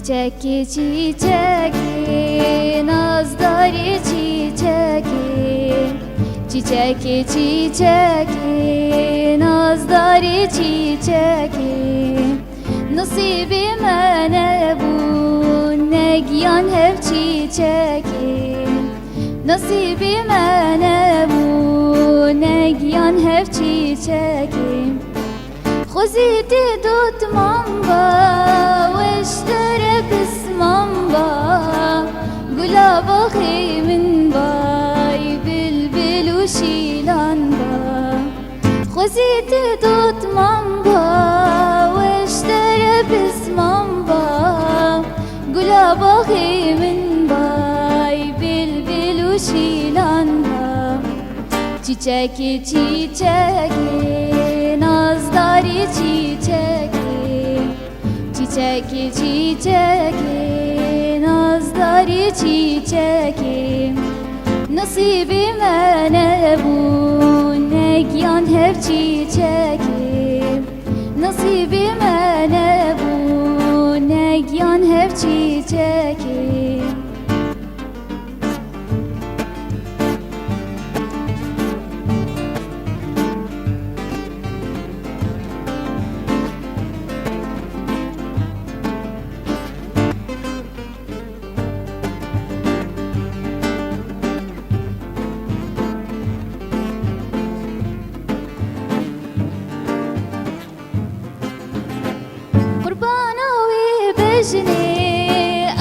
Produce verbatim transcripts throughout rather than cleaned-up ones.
Çiçekê çiçekê, nazdarê çiçekê. Çiçekê çiçekê, nazdarê çiçekê. Nasîbê me nebûn, negiyan hev çiçekê. Nasîbê me nebûn, negiyan hev çiçekê. Xwezî tê dotman ba, weş dere pisman ba, gula baxê min bay, bilbil û şîlan ba. Xwezî tê dotman ba, weş dere pisman ba, gula baxê min bay, bilbil û şîlan ba. Çiçekê çiçekê, nazdarê çiçekê. Çiçekê çiçekê, nazdarê çiçekê. Nasîbê me nebûn, negiyan hev çiçekê. Nasîbê me nebûn, negiyan hev çiçekê. Qurbana wê bejnê,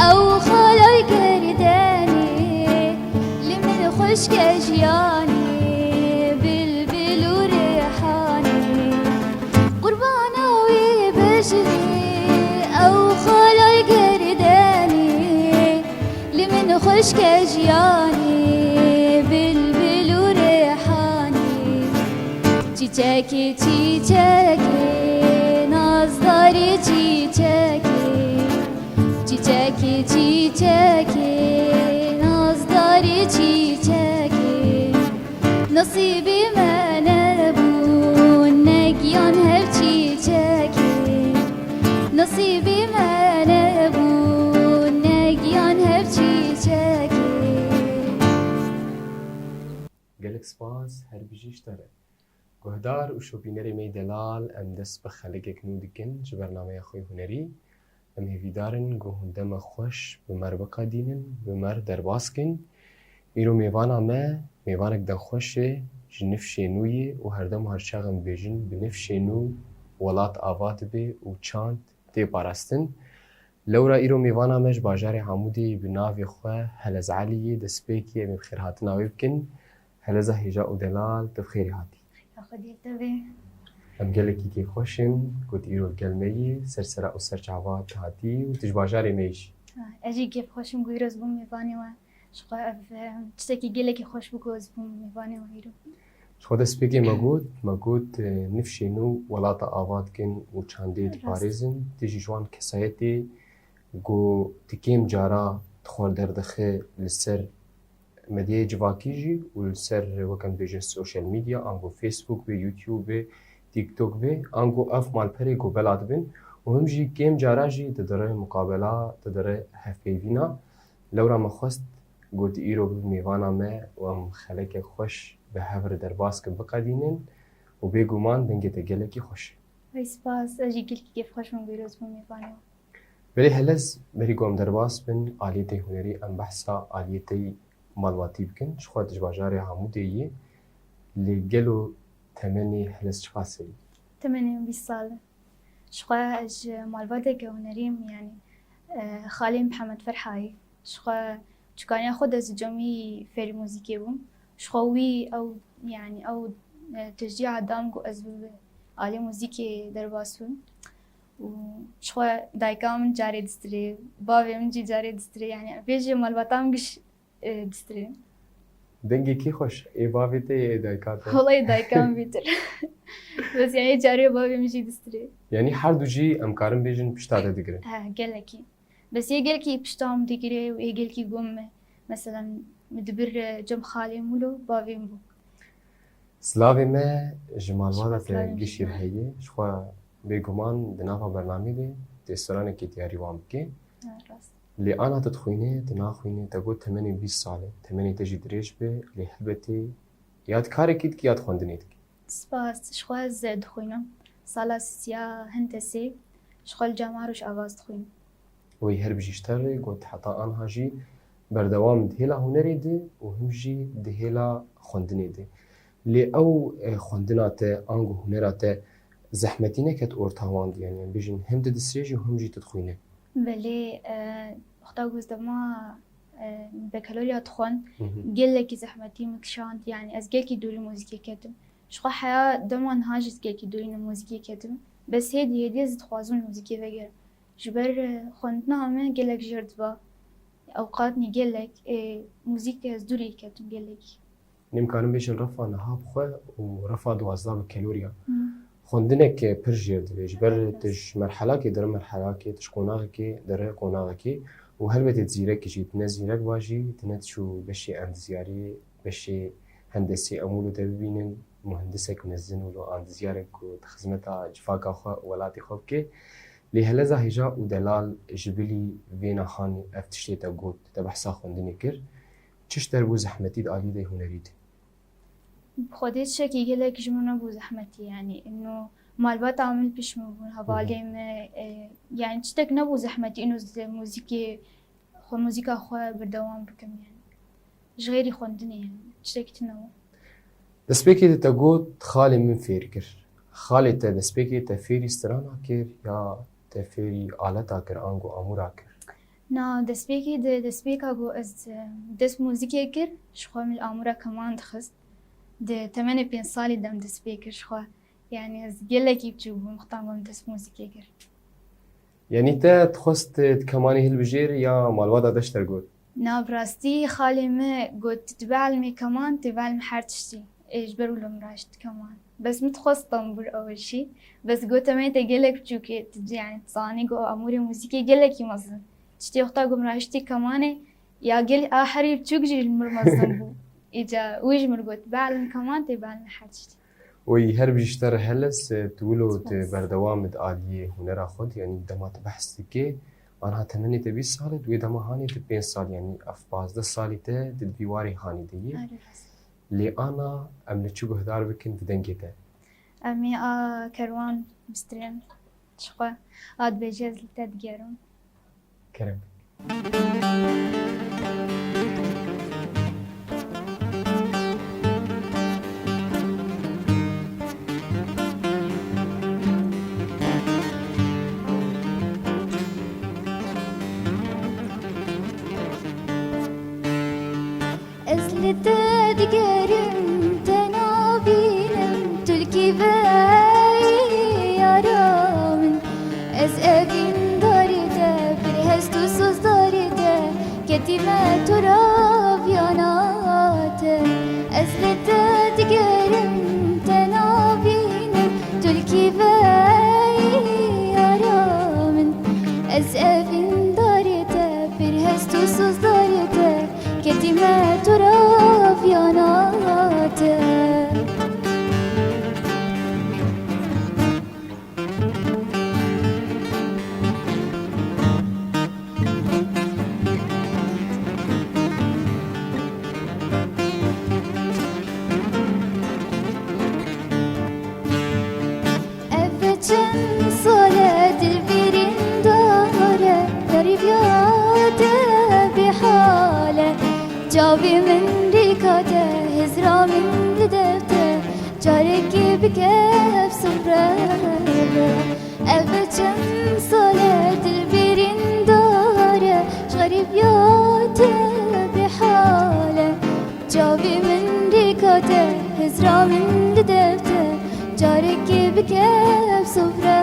ew xalay gerdenê, li min xweşke jiyanê, bilbil û rêhanê. Qurbana wê bejnê, ew xalay gerdenê, li min xweşke jiyanê, bilbil û rêhanê. Çiçekê çiçekê, nazdarê çiçekê. Çiçekê çiçekê, nazdarê çiçekê. Nasîbê me nebûn, negiyan hev çiçekê. Nasîbê me nebûn, negiyan hev çiçekê. Gelek spas, her bijî ji te re. Guhdar û şopînerê me yê delal, em dest bi xelekek nû dikin ji bernameya xwe yê hunerî. Em hêvîdar in ku hûn dema xweş bi me re biqedînin, bi me re derbas kin. Îro mêvana me, mêvanek demxweş e, ji nifşê nû yê û her dem û her çax em dibêjin, bi nifşê nû welat ava dibe û çand tê parastin. Lewra îro mêvana me ji bajarê Amûdê bi navê xwe Helez Elî yê, destpêkê em ê bi xêrhatina wê bikin. Heleza hêja û delal, tu bi xêrî hatî. Ya xwediyê te bê. Em gelekî kêfxweş in ku tu îro li gel me yî, ser sera û ser çava tu hatî û tu ji bajarê me yî jî. Ha, ez jî kêfxweş im ku îro ez bûm mêvanê we. Ji xwe ev, e, tiştekî gelekî xweş bû ku ez bûm mêvanê we îro. Ji xwe destpêkê me got, me got, e, nifşên nû welata ava dikin û çandê Rast. diparêzin. Tu jî ji wan kesayetê ku tu kêm cara tu xwe derdixe li ser medyayê civakî jî û li ser, wek em dibêjin, social media, ango Facebook be, YouTube be, TikTok be, ango ev malperê ku bela dibin û him jî kêm cara jî di dire muqabela, di dire hevpeyvîna. Lewra me xwest got îro bi mêvana me û em xelekek xweş bi hev re derbas kin, biqedînin û bêguman dengê te gelekî xweş e. Hey spas, ez jî gelkî kêfxweş bûm ku îro ez bûm mêvanê we. Belê Helez, berî ku em derbas bin, aliyetê hunerî, em behsa aliyetê malbatî bikin. Ji xwe tu ji bajarê Amûdê yî, lê gelo temenê Helez çiqas e? Temenê min bîst sal e. Ji xwe ez ji malbateke hunerî yim, yanî, e, xalê min Mihemed Ferhayî. Ji xwe çûkaniya xwe de ez ji cemî fêrî muzîkê bûm. Ji xwe wî ew, yanî ew, e, teşcîa da min ku ez bi alî muzîkê derbas bim. Û ji xwe dayika min carê distirê, bavê min jî carê distirê. Yanî vê jî malbata min giş, e, distirê. Dengê kî xweş? Ê bavê te yê, ê dayika te? Wela ê dayika min bêtir. Bes yanî carê bavê min jî distirê. Yanî her du jî em karin bêjin pişta te digirin? He, gelekî. Bes yê gelkî pişta min digire û yê gelkî gom me. Meselen, min dibir, e, cem xalê min û bavê min bû. Silavê me ji malbata te Silavê me gişî ji re me. heye. Ji xwe bêguman di nava bernameyê de tê stranekê diyarî wan bike. Ha, rast. Lê ana tu dixwîne, tu naxwîne, te got temenê bîst sal e, temenê te jî dirêj be, lê helbetê ya tu karekî dikî ya tu xwendinê dikî. Spas, ji xwe ez dixwînim. Sala sisiya hindesê ji xwe li Cema Rojavaz dixwînim. Wê her bijî ji te re got heta anha jî berdewam di hêla hunerê de û him jî di hêla xwendinê de. Lê ew, e, xwendina te, ango hunera te zehmetî neket orta wan de, yanî em bêjin him tu disrêjî û him jî tu dixwîne? Belê, e, wexta ku ez dema, e, bekalorya dixwend, Hı hı. gelekî zehmetî min kişand, yanî ez gelekî dûrî muzîkê ketim. Ji xwe heya dema niha jî ez gelekî dûrî muzîkê ketim. Bes hêdî hêdî ez dixwazim muzîkê vegerim. Ji ber, e, xwendina min gelek jêr diba. Ewqatnî gelek, e, muzîk ez dûrî ketim gelekî. Nê em karin bêjin refa niha bi xwe û refa duwazdeh bi keloriya. Hmm. Xwendinek pir jêr divê. Ji ber Evet. tu ji merhelakê dere merhelakê, tu ji qonaxekê dere qonaxekê û helbetê tu zîrek jî, tu ne zîrek ba jî, tu ne diçû beşê endizyariyê, beşê hendesê em wilo te bibînin, muhendisek mezin wilo endizyarek ku di xizmeta civaka xwe û welatê xwe bike. Lê heleza hêja û delal ji bilî vê naxanî ev tiştê te got, te behsa xwendinê kir. Çi ji te re bû zehmetî di aliyê de hunerî de? Bi xwedê tiştekî gelek ji min nebû zehmetî, yanî, ino malbata min li pişt min bûn, hevalê Hı hı. min, e, yanî tiştek nebû zehmetî, ino ez muzîkê xwe, muzîka xwe berdewam bikim, yanî. Ji xêrî xwendinê, yanî, tiştekî tune bû. Destpêkê de te got, xalê min fêr kir. Xalê te destpêkê te fêrî strana kir ya te fêrî aleta kir, ango amûra kir? Na, destpêkê de, destpêka ku ez, e, dest muzîkê kir, ji xwe min li amûra keman dixist. Di temenê pênc salî de min dest pê kir ji xwe. Yanî ez gelekî biçûk bûm, wexta min dest muzîkê kir. Yanî te dixwest, e, di kemanê hilbijêrî ya malbata te ji te re got? Na, bi rastî xalê min got, "Tu dibê elimê keman, tê bê elimê her tiştî." Ê, ji ber wilo min raşt keman. Bes min dixwest tembûr ew jî. Bes got, "Temenê te gelek biçûk e, tu, yanî, tu zanî ku amûrê muzîkê gelekî mezin." Tiştê wexta ku min raştî kemanê, ya gel a herî biçûk jî li mir mezin bû. Îca wî ji min got, "Bê elimê keman, tê bê elimê her tiştî." Wî her bijî ji te re helez, tu wilo tu Spas. berdewam di aliyê hunera xwe de, yanî dema tu behs dikê, anha temenê te bîst sal e, di wê dema hanê tu pênc sal, yanî ev pazdeh salî te di vî warê hanî de yî. Erê rast. Lê ana em li çi guhdar bikin di dengê te? Em ê a Kerwan Mistrên ji xwe a dibêje ez li te digerim. Kerem. Ez li te digerim, te nabînim, tu li kî ve yî yara min? Ez evîndarê te, pir hest û sozdarê te, ketîme tu ra viyana te. Ez li te digerim, te nabînim, tu li kî ve yî yara min? Ez evîndarê te, pir hest û sozdarê te, ketîme tu ra viyana te. Ev çend sal e dilbîrîn dare, xerîbiya te bêhal e. Çavê min rêka te, hizra min li dev te, carekê bike ev sofre. Ev çend sal e dilbîrîn dare, ji xerîbiya te bêhal e. Çavê min rêka te, hizra min li dev te, carekê bike ev sofre.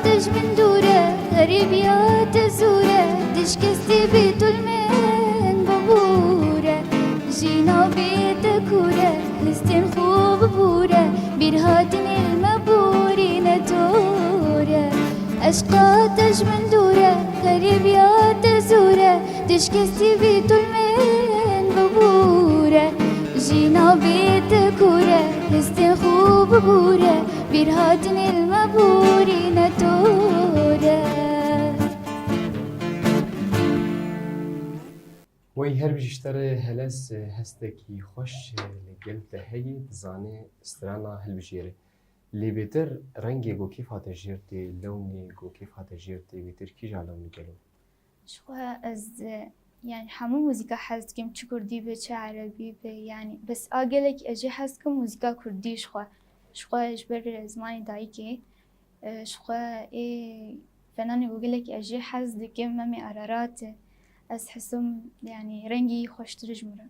Te ji min dûr e, xerîbiya te zûr e, dişkestî bî tu li min bibûre. Jî nabê te kûr e, histên xwe bibûre, bîrhatinê li me borî ne tor e. Eşqa te ji min dûr e, xerîbiya te zûr e, dişkestî bî tu li min bibûre. Jî nabê te kûr e, histên xwe bibûre, bîrhatinê li me borî ne tor e. Wey her bijî ji te re Helez, e, hestekî xweş, e, li gel te heye, dizane strana hilbijêre. Lê bêtir rengê ku kêfa te jêr tê, lewnê ku kêfa te jêr tê, bêtir kîja lewnî gelo? Ji xwe ez, e, yani hemû muzîka hez dikim, çi kurdî be, çi erebî be, yani bes a gelek ez jê hez dikim muzîka kurdî ji xwe. Ji xwe ji ber zimanê dayikê, e, ji xwe ê fenanê ku gelek ez jê hez dikim, Memê Ararat e. Ez hesim, yani rengê wî xweştir ji min re.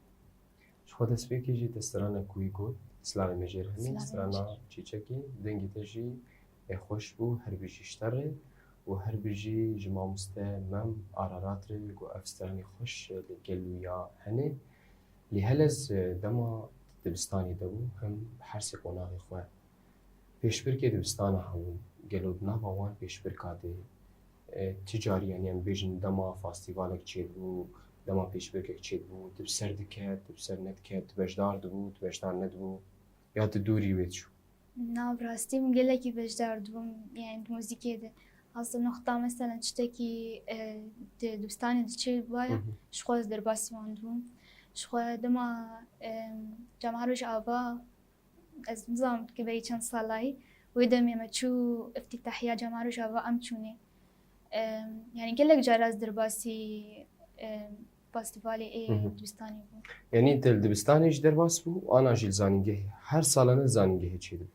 Ji xwe destpêkê jî te stranek wî got, Silavê me jê re hene, Silavê me strana jê re. Çîçekê, dengê te jî ê xweş bû, her bijî ji te re û her bijî ji mamoste Mem Ararat re ku ev stranê xweş li gel wî ya hene. Lê Helez, e, dema dibistanê de bû, him bi hersê qonaxê xwe pêşbirkê dibistana hebûn. Gelo di nava wan pêşbirka de, e, ti carî, yanî em bêjin dema festîvalek çêdibû, dema pêşbirkek çêdibû, tu bi ser diket, tu bi ser nediket, tu beşdar dibû, tu beşdar nedibû, ya tu dûrî wê diçû? Na, bi rastî min gelekî beşdar dibûm, yani di muzîkê de. Aslında nokta mesela tiştekî, e, di dibistanê de çêbûya, Hı hı. Ji xwe ez derbasî wan dibûm. Ji xwe dema, e, Cem Rojava, ez nizanim ki berî çend salayî, wê demê me çû îftîtahiya Cem Rojava em çûnê. Em, yani gelek cara ez derbasî, em, festîvalê ê Hı hı. dibistanê bûm. Yanî te li dibistanê jî derbas bû, ana jî li zanîngehê. Her salane li zanîngehê çêdibû?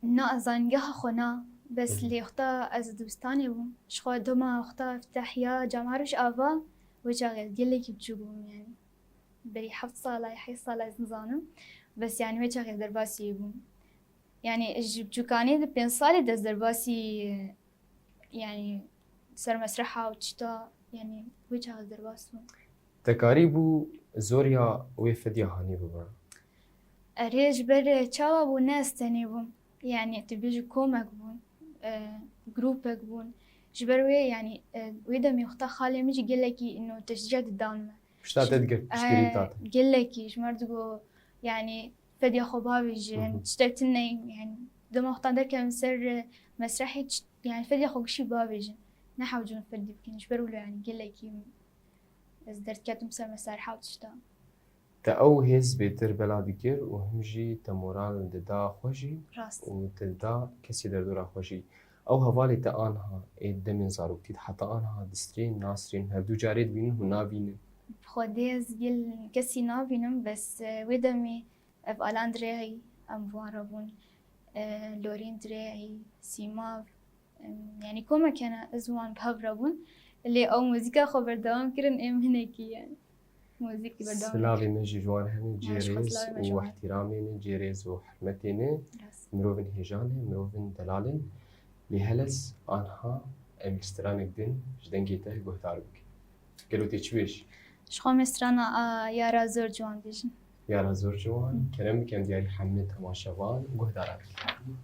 Na, ez zanîngeha xwe na. Bes Hı hı. lê wexta ez li dibistanê bûm. Ji xwe dema wexta îftîtahiya Cem Rojava, wê çaxê ez gelekî biçûk bûm yani. Berî heft sala, heşt sala ez nizanim. Bes yani wê çaxê ez derbasî wê bûm. Yani ji biçûkanê de pênc salî de ez derbasî, yani ser mesreha û tişta, yani wê çaxê ez derbas bûm. Te karîbû zoriya wê fedya hanî bibe? Erê, ji ber çawa bû, ne ez tenê bûm. Yani tu bêjî komek bûn, e, grûpek bûn. Ji ber wê, yani, e, wê demê wexta xalê min jî gelekî ino teşcî didan me. Pişta te Ji-, digir, piştgirî e, didate. Gelekî, ji me re digo, yani, fedya xwe bavêjin, Hı hı. tiştek tune, yani, dema wexta derkevin ser, e, mesrehê, çi-, yani, fedya xwe gişî bavêjin. Nehewcin fedî bikin, ji ber wilo, yani, gelekî ez derdiketim ser mesreha û tişta. Te ew hêz bêtir bela dikir û him jî te moral dida xwe jî Rast. û te dida kesê derdora xwe jî. Ew hevalê te anha ê demên zaroktî de heta anha distrên, nasrên, hevdu carê dibînin hûn nabînin? Bi xwedê ez gel kesî nabînim, bes, e, wê demê ev Alan Dirêxî em bi wan re bûn, e, Lorîn Dirêxî, Sîmav, em, yanî komek hene ez wan bi hev re bûn. Lê ew muzîka xwe berdewam kirin, êm hinekî yani. Muzîk berdewam Silavê me jî ji wan hene, Ha, ji xwe cêrêz silavê me û ji wan. Ehtiramê ne, cêrêz û hurmetê ne. Rast. Mirovin hêjan e, mirovin delal in. Lê Helez anha em stranek din ji dengê te guhdar bikin. Gelo tê çi bêjî? Ji xwe me strana a yara zor ciwan bêjin. Yara zor ciwan, Hı. kerem bikin diyarî hemî temaşevan guhdara bikin.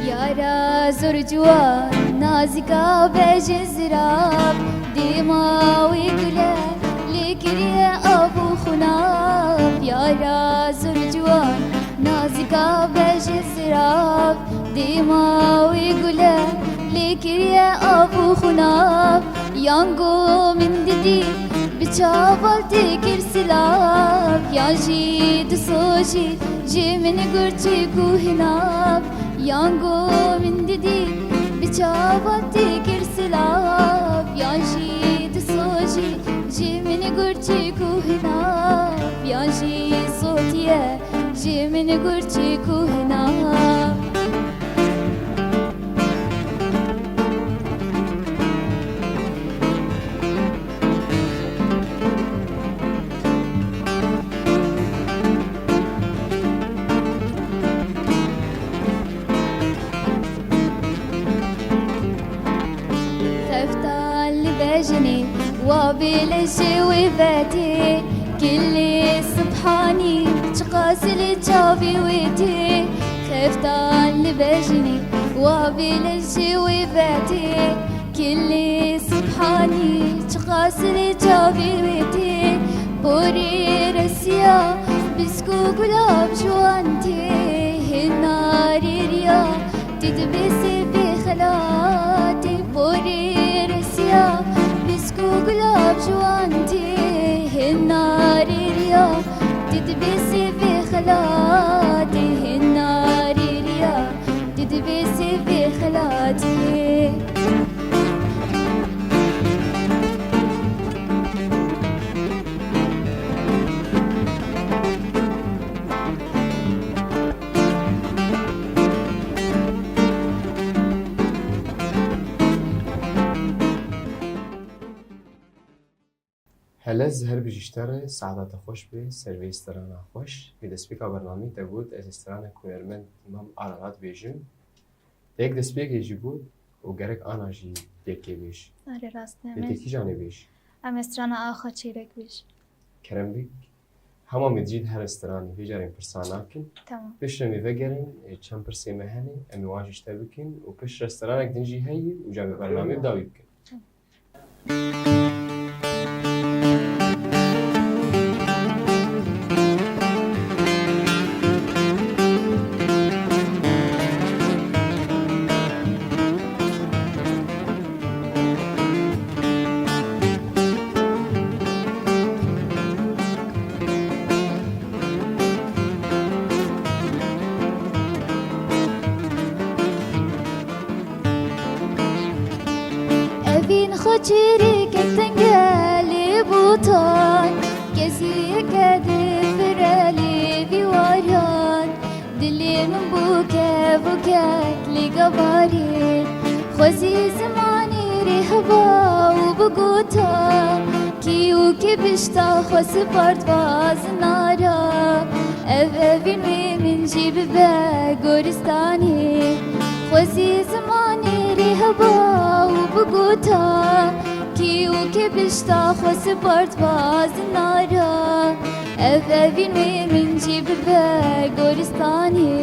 Yara zor ciwan, nazika bejin zirav, dêma wî gule lê kiriye av û xunav. Yara zor ciwan, nazika bejin zirav, dêma wî gule lê kiriye av û xunav. Yango min didî bi çavan tê kir silav, yan jî disojî ji min gur çîk û hinav. Yango min didî bi çavan tê kir silav, yan jî disojî ji min gur çîk û hinav. Yan jî sotiye Cê min gurçî kuhna. Xeftan li bejinê, wa bê lejê wê vetê. Kilê Sibhanî, çiqas li çavê wê tê. Xeftan li bejinê, wa bê lejê wê vetê. Kilê Sibhanî, çiqas li çavê wê tê. Porê resiya, bisk û gulab ji wan tê. Hin narî riya, Didibê sêvê xelatê, porê resiya, bisk û gulab ji wan tê. Hin narî riya, didibê sêvê xelatê. Hin narî riya, didibê sêvê xelatê. Hele ez her bijî ji te re, saeta te xweş be, ser vê strana xweş. Vê destpêka bernameyê te got, ez ê stranek hunermend Mam Ararat bêjim. Te yek destpêkê jî got û gerek ana jî yekê bêj. Erê, rast e. Lê te kîjan ê bêj? Em ê strana Axa Çêlek bêj. Kerem bik. Hema me dijî di her stranê vê carê em pirsa nakin. Tamam. Piştre em ê vegerin, e, çend pirsê me hene, em ê wan jî ji te bikin û piştre stranek din jî heye û ca em ê bernameyê bi dawî bikin. Tamam. Evîn xwe çêrê ketin gelê botan, kesî yeke difire lê vî wariyan. Dilê min bû kev û kek lê gavarê, xwezî zimanê rê heba û bigota, kî û kê pişta xwe sipart vazina ra. Ev evîn wê min jî bibe goristanê, xwezî zimanê rê heba û bigota, kî û kê pişta xwe sipart vazina ra. Ev evîn wê min jî bibe goristanê.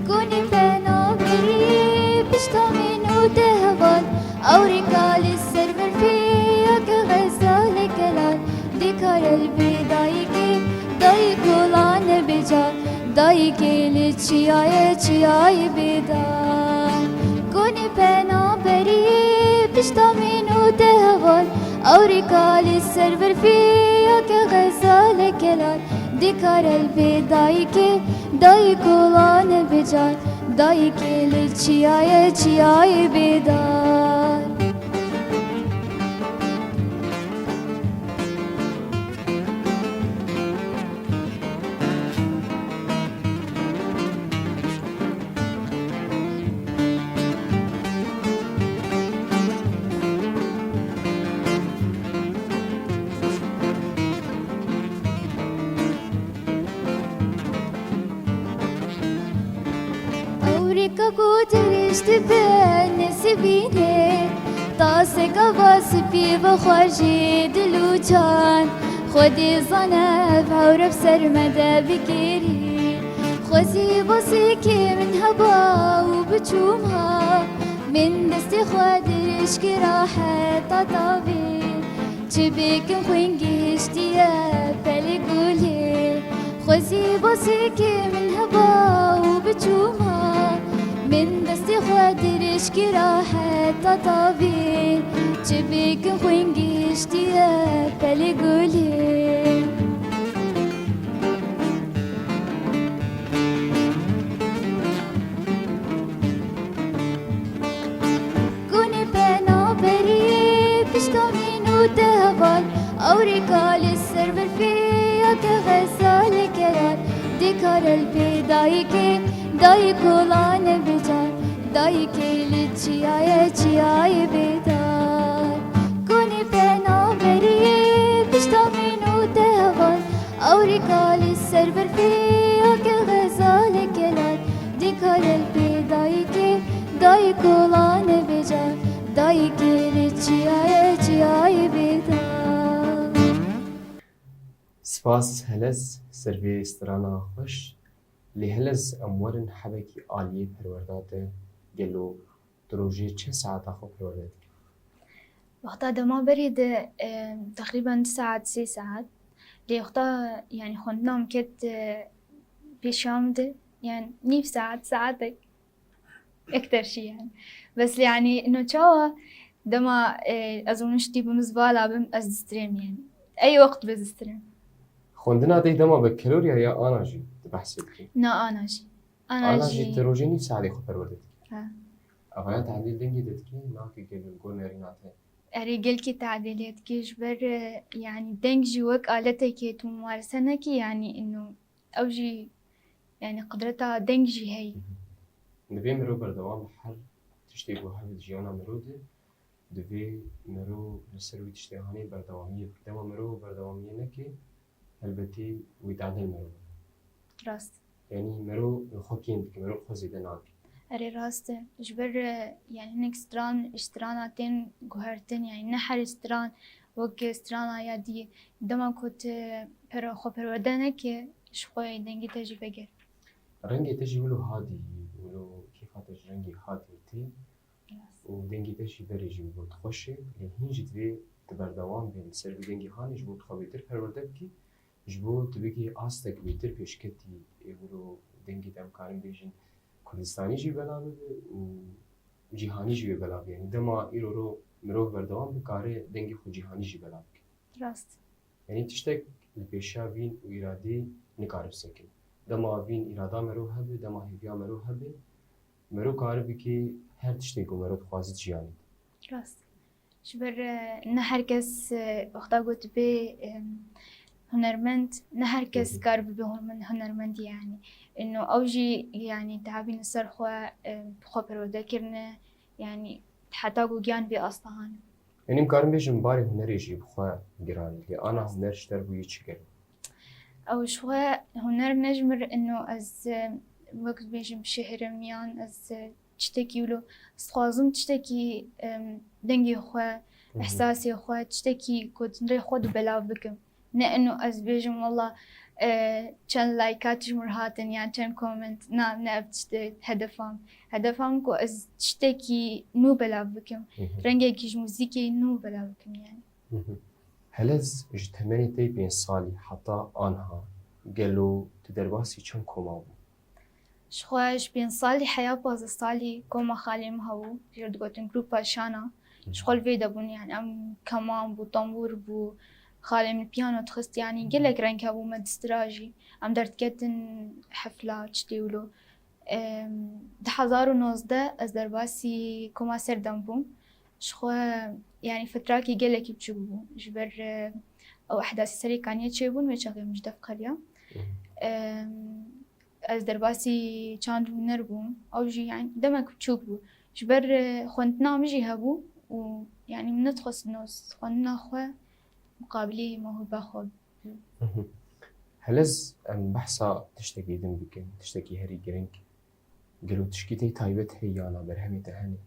Gonî penaberî pişta min û te heval, ewrîka li ser mirfiyeke xezaleke lal, dikare li bê dayikê, dayik olan e bêcar. Dayikê li çiyayê, çiyayê bêdar. Gonî penaberî pişta min û te heval, ewrîka li ser virfiyeke xezaleke lal. Dikare li bê dayikê, dayik olan e bêcar. Dayikê li çiyayê, çiyayê bêdar. Ewrîka ku dirêj dibe nesibîne, taseka va spî vexwe jî dil û can. Xwedê zane ev ewre bi ser me de bigirî. Xwezî basîkê min heba û biçûma, min destê xwe dirêj kira heta tavê. Çi bikim xwîn gihiştiye pelê gulê. Xwezî basîkê min heba û biçûma, min destê xwe dirêj kira heta tavê. Çi bikim xwîn gihiştiye pelê gulê. Gonî Nû te heval, ewrîka li ser berfê ya ke xezalê keral, dikare li pê dayikê, dayik kola nebicar, dayikê li çiyaye çiyayê bêdar. Konî penaberiyê pişta min û te heval, ewrîka li ser berfê ya ke xezalê keral, dikare li pê dayikê, dayik kola nebicar, dayikê li çiyaye çiyayê bêdar. Spas Helez, ser vê strana xweş. Lê Helez, em werin hebekî aliyê perwerda te, gelo tu rojê çend saeta xwe perwerde dikî? Wexta dema berê de, e, teqrîben du saet, sê saet. Lê wexta, yanî xwendina min ket, e, pêşiya min de, yanî nîv saet, saetek. Ekter jî yani. Bes yani no çawa dema, e, ez rûniştî bi mizvala bim, ez distirêm yani. Ey wext bi distirêm. Xwendina te dema bi kaloriya ya ana jî tu behsê dikî? Na, ana jî. Ana Ana jî jî. Te rojê nîv saetê xwe perwerde dikî? Ha. Evaya tadîl dengê te dikî, nakî gel gor nerîna te? Erê gelkî tadîlê dikî ji ber, e, yani deng jî wek aletekê tu mumarese nekî yani ino Ew jî, yani qidreta deng jî heyî. Divê miro berdewam bi her tiştê ku hebe di jiyana miro de, divê miro li ser wî tiştê hanê berdewamiyê bike. Dema miro berdewamiyê neke, helbetî wî tadil miro bike. Rast. Yani miro li xwe kêm dike, miro li xwe zêde nake. Erê rast e. Ji ber, e, yani hinek stran, strana tên guhertin, yani ne her stran wek strana ya dî. Dema ku tu per-, xwe perwerde neke, ji xwe dengê te jî veger. Rengê te jî wilo hadî, wilo kêfa te ji rengê hadî tê. Yes. Û dengê te jî berê jî wilo xweş e. Lê hîn jî divê tu berdewam bî li ser vî dengê hanê ji bo tu xwe bêtir perwerde bikî. Ji bo tu bikî astek bêtir pêşketî, ê wilo dengê te em karin bêjin Kurdistanî jî belav bibe û cîhanî jî wê belav bibe. Yanî dema îro ro mirov berdewam bikare dengê xwe cîhanî jî belav bike. Rast. Yanî tiştek li pêşiya vîn û îradê nikare bisekin. Dema vîn îrada mero hebe, dema hêviya mero hebe, mero kare bike her tiştê ku mero dixwaze di jiyanê de. Rast. Ji ber, e, ne her kes, e, wexta ku dibê, e, hunermend, ne her kes Hı hı. kar bibe hun-, hunermendî yani. Ino ew jî yani dihabîne ser xwe, e, bi xwe perwerde kirine, yani heta ku giyan vê asta hane. Yanî em karin bêjin barê hunerê jî bi xwe giran e. Lê ana huner ji te re bûye çi gerek? Ew ji xwe huner ne ji min re ino ez, e, wek dibêjim şihirim yan ez, e, tiştekî wilo. Ez dixwazim tiştekî, em, dengê xwe, Hı hı. ihsasê xwe, tiştekî ku di rê xwe de belav bikim. Ne ino ez bêjim, wela, e, çend laykat ji min hatin yan çend comment. Na, ne ev tişt e hedefam. Hedefam ku ez tiştekî nû belav bikim. Hı hı. Rengekî ji muzîkê nû belav bikim yani. Hı hı. Helez ji temenê te yê pênc salî heta anha gelo tu derbasî çend koma bû? Ji xwe ji pênc salî heya pazdeh salî koma xalê min hebû, jê re digotin Grupa Şana. Ji xwe li vê de bûn, yani em keman bû, tembûr bû, xalê min piyano dixist, yani gelek reng hebû me distira jî. Em derdiketin hefla, tiştê wilo. Em, du hezar û nozdeh ez derbasî koma Serdem bûm. Ji xwe, yani fetrakî gelekî biçûk bû. Ji ber, e, ew ehdasî serê kaniyê çêbûn, wê çaxê min ji dev qeliya. Hı. Em, ez derbasî çand û huner bûm. Ew jî, yani, demek biçûk bû. Ji ber, e, xwendina min jî hebû û, yani, min nedixwest nos xwendina xwe muqabilî mewhiba xwe bidim. Helez, em behsa tiştekî din bikin, tiştekî herî giring. Gelo tişkî te taybet heye yana berhemê te hene?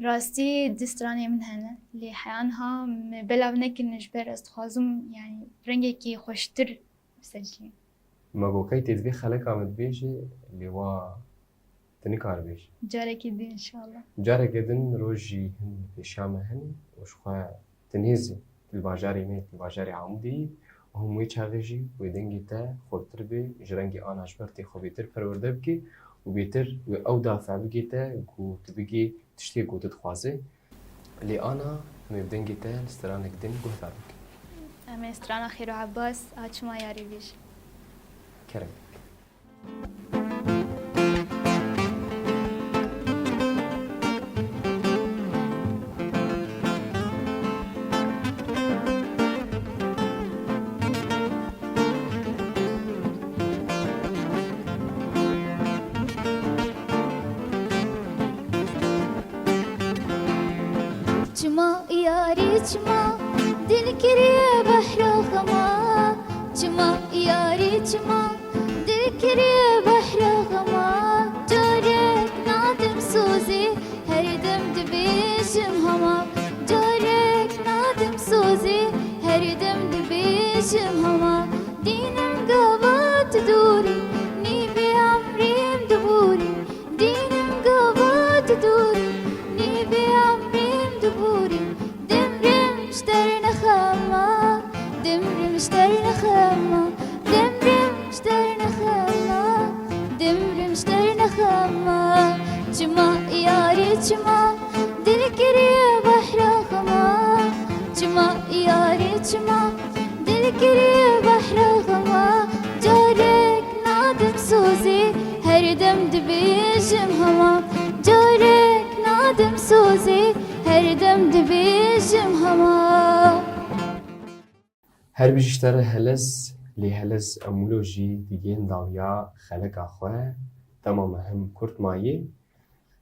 Rastî du stranê min hene, lê heyan ha me belav nekin ji ber ez dixwazim, yani, rengekî xweştir Bi secdeyê. Me got key tê divê xeleka me dibêje, lê wa tu nikare bêje. Carekê din înşallah. Careke din rojî hin pêşiya me hene û ji xwe tu nêz î, tu li bajarê me, tu li bajarê Amûdê yî û him wê çaxê jî wê dengê te xurtir bê, ji rengê ana ji ber tê xwe bêtir perwerde bikî û bêtir wê ew dafe bigê te ku tu bigê tiştê ku tu dixwazê. Lê ana, em ê bi dengê te li stranek din guhdar bikin. Em ê strana Xêro Ebbas, A çima yarî bêjin. Kerem. Dil kiriye behra xema, çima yarî çima. Dil kiriye behra xema, carek nadim sozê, her dem dibêjim hema. Carek nadim sozê, her dem dibêjim hema. Dînim gava tu dûrî, nîvê emrêm diborî. Dînim gava tu dûrî, nîvê emrêm diborî. Demrim ji ter nexema, demrim ji ter nexema, demrim ji ter nexema, demrim ji ter nexema. Çima yarê çima, dil kiriye behra xema. Çima yarê çima, dil kiriye behra xema. Carek nadim sozê, her dem dibêjim hema. Carek nadim sozê, her dem dibêjim hema. Her bijî ji te re Helez, lê Helez em wilo jî digihên dawiya xeleka xwe, dema me him kurt mayî.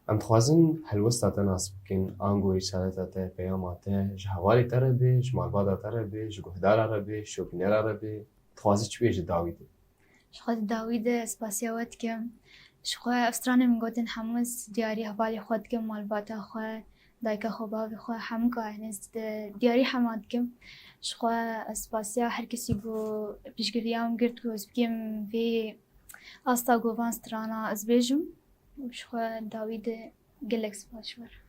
Em dixwazin helwesta te nas bikin, ango rîsaleta te, peyama te ji hevalê te re be, ji malbata te re be, ji guhdara re be, ji şopînera re be. Dixwazî çi bêjî dawî de? Ji xwe di dawî de spasiya we dikim. Ji xwe ev stranê min gotin hemû ez diyarî hevalê xwe dikim, malbata xwe, dayika xwe, bavê xwe, hemû kayanê ez di diyarî hema dikim. Ji xwe ez spasiya her kesî ku piştgiriya min girt ku ez bikêm vê asta ku van strana ez bêjim. Ji xwe dawî de gelek spas ji we re.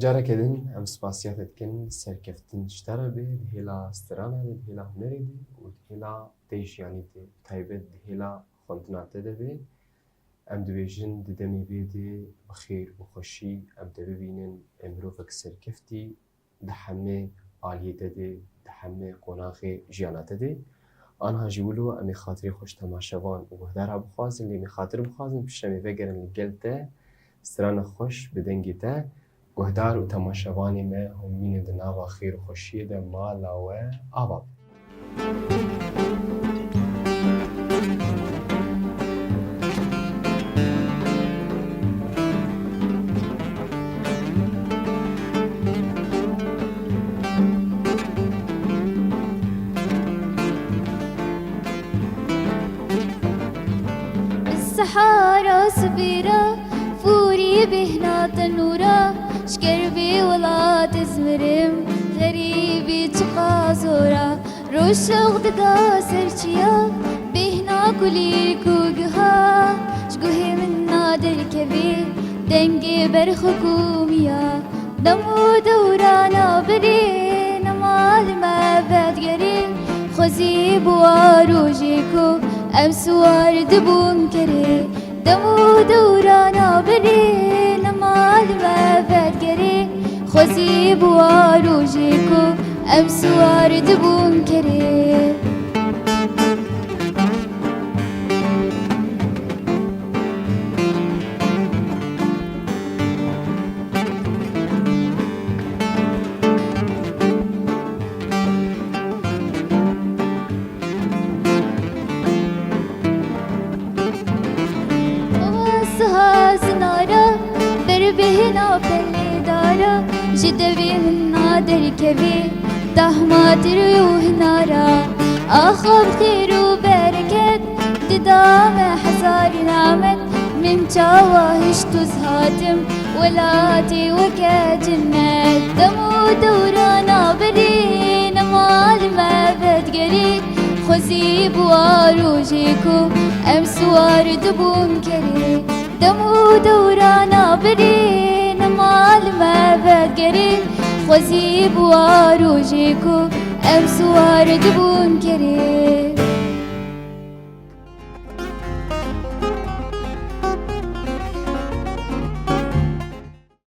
Careke din em spasiya te dikin, serkeftin ji te re be, di hêla strana de, di hêla hunerê de û di hêla te jiyanî de, taybet di hêla xwendina te de be. Em dibêjin di demê vê de bi xêr û xweşî em te bibînin, ê mirovek serkeftî di hemê aliyê te de, di hemê qonaxê jiyana te de. Anha jî wilo em ê xatirê xwe ji temaşevan û guhdara bixwazin, lê em ê xatir bixwazin, piştre em ê vegerin li gel te, strana xweş bi dengê te. Guhdar û temaşevanê me, hûn mînin di nava xêr û xweşiyê de, mala we ava be. Sehara sibêra, fûrî bêhna tenûra, ji kerbê welat ez mirim, xerîbî çiqa zora. Roşex dida ser çiya, bêhna kulîlk û giha, ji guhê min na derkevê, dengê berxik û miya. Dem û dewrana berê, nema li me vedigerê, xwezî bi wa rojê ku em siwar dibûn kerê. Dem û dewrana berê, nema li me vedigerê, xwezî bi wa rojê ku em siwar dibûn kerê. Siha zinara, ber bêhna pelê dara, ji devê min na derkevê, dahma tir û hinara. Axa bi xêr û bereket, dida me hezarî namet. Min çawa hişt û ez hatim, welatê weke cennet. Dem û dewrana berê, nema li me vedigerê, xwezî bi wa rojê ku em siwar dibûn kerê. Dem û dewrana berê, nema li me vedigerê, xwezî bi wa rojê ku em siwar dibûn kerê.